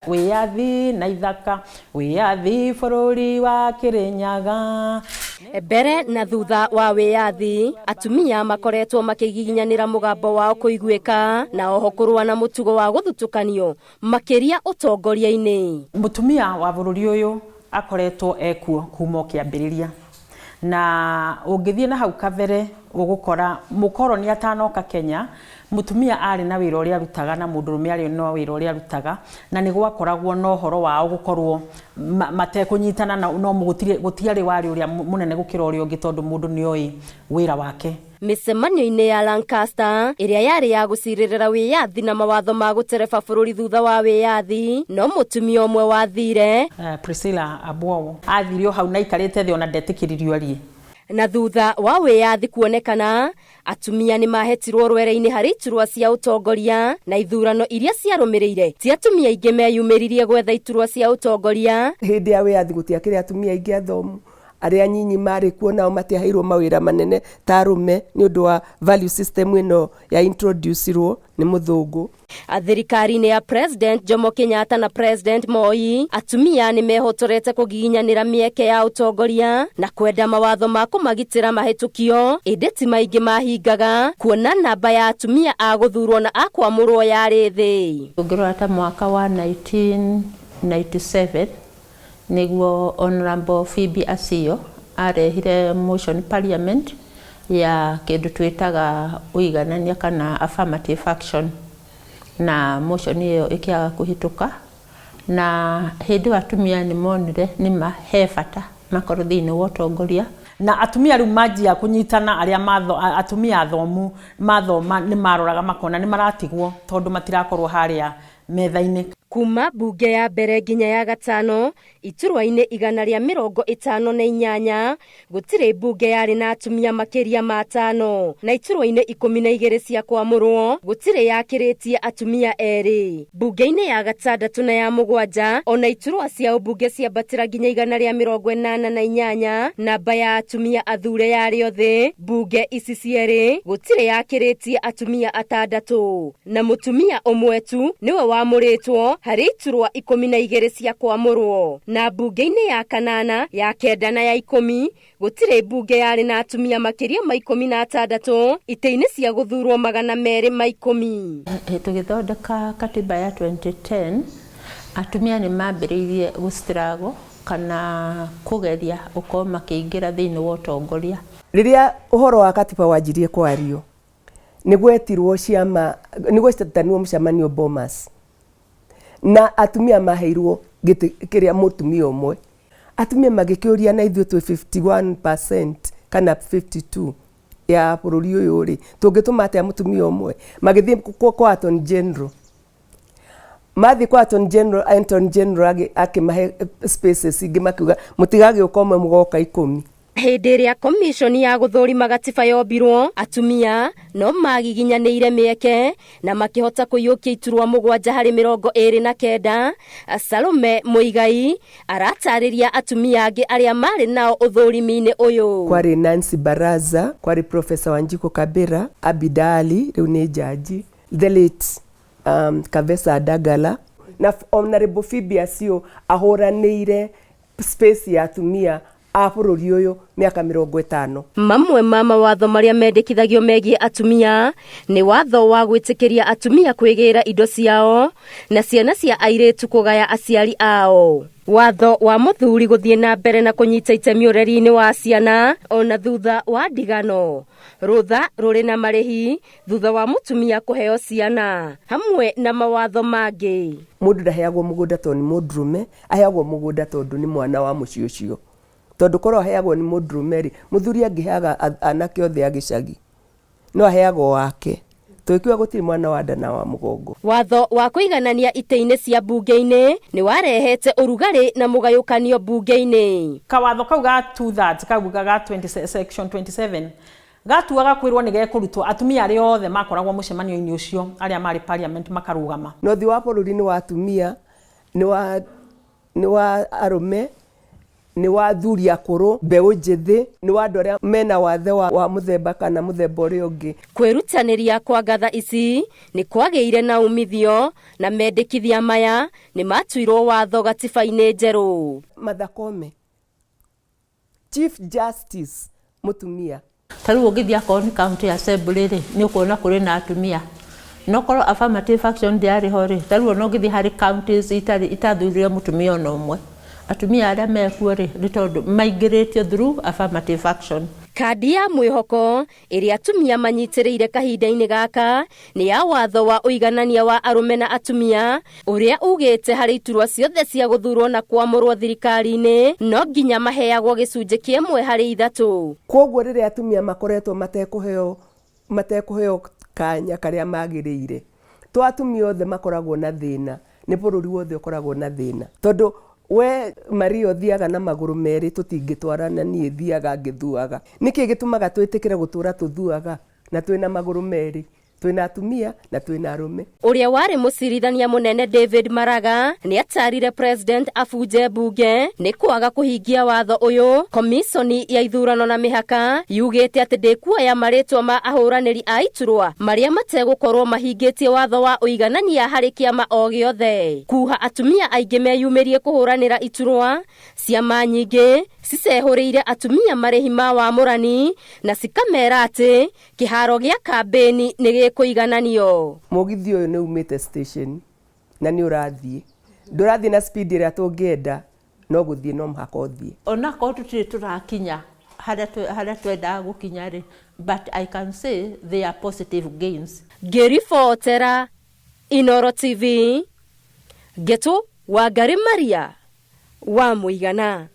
Wĩyathi na ithaka, wĩyathi bũrũri wa Kĩrĩnyaga. Mbere na thutha wa wĩyathi, atumia makoretwo makĩgiginyanĩra mũgambo wao kũiguĩka na oho kũrũa na mũtugo wa gũthutũkanio makĩria ũtongoria-inĩ. Mũtumia wa bũrũri ũyũ akoretwo ekuo kuma o kĩambĩrĩria, na ũngĩthiĩ na hau kabere ũgũkora mũkoroni atanoka Kenya, mũtumia arĩ na wĩra ũrĩa arutaga na mũndũrũme arĩ na wĩra ũrĩa arutaga, na nĩ gwakoragwo na ũhoro wao gũkorwo matekũnyitana, na no gũtiarĩ warĩ ũrĩa mũnene gũkĩra ũrĩa ũngĩ, tondũ mũndũ nĩ oĩ wĩra wake. Mĩcemanio-inĩ ya Lancaster ĩrĩa yarĩ ya gũcirĩrĩra wĩyathi na mawatho ma gũtereba bũrũri thutha wa wĩyathi, no mũtumia ũmwe wathire, Priscilla Abwowo athire o hau na aikarĩte thĩ, ona ndetĩkĩririo arie. Na thutha wa wĩyathi kuonekana, atumia nĩ mahetirwo rwere-inĩ harĩ iturwa cia ũtongoria, na ithurano iria ciarũmĩrĩire ti atumia aingĩ meyumĩririe gwetha iturwa cia ũtongoria. Hĩndĩ ya wĩyathi gũtiakĩrĩ atumia aingĩ athomu, arĩa anyinyi marĩ kuo nao matiaheirwo mawĩra manene ta arũme, nĩ ũndũ wa value system ĩno ya introducirwo nĩ mũthũngũ. Thirikari-inĩ ya President Jomo Kenyatta na President Moi, atumia nĩ mehotorete kũgiginyanĩra mĩeke ya ũtongoria na kwenda mawatho ma kũmagitĩra mahĩtũkio, ĩndĩ ti maingĩ mahingaga, kuona namba ya atumia a gũthurwo na a kwamũrwo yarĩ thĩ. Ũngĩrora ta mwaka wa 1997, nĩguo Honorable Phoebe Asiyo arehire motion parliament ya kĩndũ twĩtaga ũiganania kana affirmative action, na motion ĩyo ĩkĩaga kũhĩtũka, na hĩndĩ ĩyo atumia nĩ monire nĩma he bata makorwo thĩinĩ wa ũtongoria. Na atumia rĩu manjia kũnyitana, arĩa atumia athomu mathoma nĩ maroraga makona nĩ maratigwo tondũ matirakorwo harĩa metha-inĩ. Kuma mbunge ya mbere nginya ya gatano, iturwa-inĩ 158, gũtirĩ mbunge yarĩ na atumia makĩria ma 5, na iturwa-inĩ 12 cia kwamũrwo gũtirĩ yakĩrĩtie atumia 2. Mbunge-inĩ ya gatandatũ na ya mũgwanja, ona iturwa cia ũmbunge ciambatĩra nginya 188, namba ya atumia athure yarĩ o thĩ. Mbunge ici cierĩ gũtirĩ yakĩrĩtie atumia 6, na mũtumia ũmwe tu nĩwe wamũrĩtwo harĩ iturwa 12 cia kwamũrwo. Na mbunge-inĩ ya kanana, ya 9 na ya 10, gũtirĩ mbunge yarĩ na atumia makĩria ma 16 itĩ-inĩ cia gũthurwo 210. Tũgĩthondeka katiba ya 2010, atumia nĩ mambĩrĩirie gũstruggle kana kũgeria gũkorwo makĩingĩra thĩinĩ wa ũtongoria. Rĩrĩa ũhoro wa katiba wanjirie kwario, nĩ gwetirwo ciama, nĩ gwetanirwo mũcemanio Bomas, na atumia maheirwo gĩtĩ kĩrĩa mũtumia ũmwe. Atumia magĩkĩũria, na ithuĩ twĩ 51% kana 52 ya bũrũri ũyũ rĩ, tũngĩtũma atĩa mũtumia ũmwe? Magĩthiĩ kwa Attorney General. Mathiĩ kwa Attorney General, Attorney General akĩmahe spaces ingĩ, makiuga mũtigagĩũka ũmwe, mũgoka 10. Hĩndĩ ĩrĩa komishoni ya gũthũrima gatiba yombirwo, atumia no magiginyanĩire mĩeke na makĩhota kũiyũkia iturwa 7 harĩ 29. Salome Muigai aratarĩria atumia angĩ arĩa marĩ nao ũthũrimi-inĩ ũyũ. Kwarĩ Nancy Baraza, kwarĩ Professor Wanjiku Kabira, Abida Ali rĩu nĩ jaji, the late Kavesa Dagala, na Honorable Phoebe Asiyo ahũranĩire space ya atumia a bũrũri ũyũ mĩaka 50. Mamwe ma mawatho marĩa mendekithagio megiĩ atumia nĩ watho wa gwĩtĩkĩria atumia kwĩgĩra indo ciao na ciana cia airĩtu kũgaya aciari ao, watho wa mũthuri gũthiĩ na mbere na kũnyita itemi ũreri-inĩ wa ciana ona thutha wa ndigano, rũtha rũrĩ na marĩhi thutha wa mũtumia kũheo ciana, hamwe na mawatho mangĩ. Mũndũ ndaheagwo mũgũnda tondũ nĩ mũndũrũme, aheagwo mũgũnda tondũ nĩ mwana wa mũciĩ ũcio, tondũ korwo aheagwo nĩ mũndũrũme rĩ, mũthuri angĩheaga anake othe a gĩcagi, no aheagwo wake, tũgĩkiuga gũtirĩ mwana wa nda na wa mũgongo. Watho wa kũiganania itĩ-inĩ cia mbunge-inĩ nĩ warehete ũrugarĩ na mũgayũkanio mbunge-inĩ. Kawatho kau ga two thirds, kau ga 20, section 27 gatuaga kwĩrwo nĩ gekũrutwo, atumia arĩa othe makoragwo mũcemanio-inĩ ũcio arĩa marĩ parliament makarũgama. Na ũthiũ wa bũrũri nĩ wa atumia, nĩ wa arũme, Nĩ wa athuri akũrũ, mbeũ njĩthĩ, nĩ wa andũ arĩa mena wathe wa mũthemba kana mũthemba ũrĩa ũngĩ. Kwĩrutanĩria kwa ngatha ici nĩ kwagĩire na umithio na mendekithia maya nĩ matuirwo watho gatiba-inĩ njerũ. Martha Koome, Chief Justice mũtumia. Ta rĩu ũngĩthiĩ akorwo nĩ county assembly rĩ, nĩ ũkuona kũrĩ na atumia. No korwo affirmative action ndĩarĩ ho rĩ, ta rĩu ona ũngĩthiĩ harĩ counties itarĩ itathurire mũtumia ona ũmwe. Atumia arĩa mekuo rĩ, nĩ tondũ maingĩrĩtio through affirmative action. Kandi ya mwĩhoko ĩrĩa atumia manyitĩrĩire kahinda-inĩ gaka nĩ ya watho wa ũiganania wa arũme na atumia ũrĩa ugĩte harĩ iturwa ciothe cia gũthurwo na kwamũrwo thirikari-inĩ no nginya maheagwo gĩcunjĩ kĩa ĩmwe harĩ ithatũ. Kwoguo rĩrĩa atumia makoretwo matekũheo kanya karĩa magĩrĩire, to atumia othe makoragwo na thĩna, nĩ bũrũri wothe ũkoragwo na thĩna. Tondũ we Maria ũthiaga na magũrũ merĩ tũtingĩtwarana, niĩ thiaga ngĩthuaga. Nĩkĩ gĩtũmaga twĩtĩkĩre gũtũra tũthuaga na twĩna magũrũ merĩ? Twĩna atumia na twĩna arũme. Ũrĩa warĩ mũcirithania mũnene David Maraga nĩ atarire President abunje mbunge nĩ kwaga kũhingia watho ũyũ. Komisoni ya ithurano na mĩhaka yugĩte atĩ ndĩkuoya marĩtwa ma ahũranĩri a iturwa marĩa mategũkorwo mahingĩtie watho wa ũiganania harĩ kĩama o gĩothe. Kuha atumia aingĩ meyumĩrie kũhũranĩra iturwa, ciama nyingĩ cicehũrĩire atumia marĩhi ma wamũrani na cikamera atĩ kĩharo gĩa kambĩni nĩ gĩkũigananio. Mũgithi ũyũ nĩ umĩte station na nĩ ũrathiĩ. Ndũrathiĩ na speed ĩrĩa tũngĩenda, no gũthiĩ no mũhaka ũthiĩ. Onakorwo tũtirĩ tũrakinya harĩa twendaga gũkinya rĩ, but I can say they are positive gains. Ngĩribotera Inooro TV, Ngetu Wangari Maria wa Mũigana.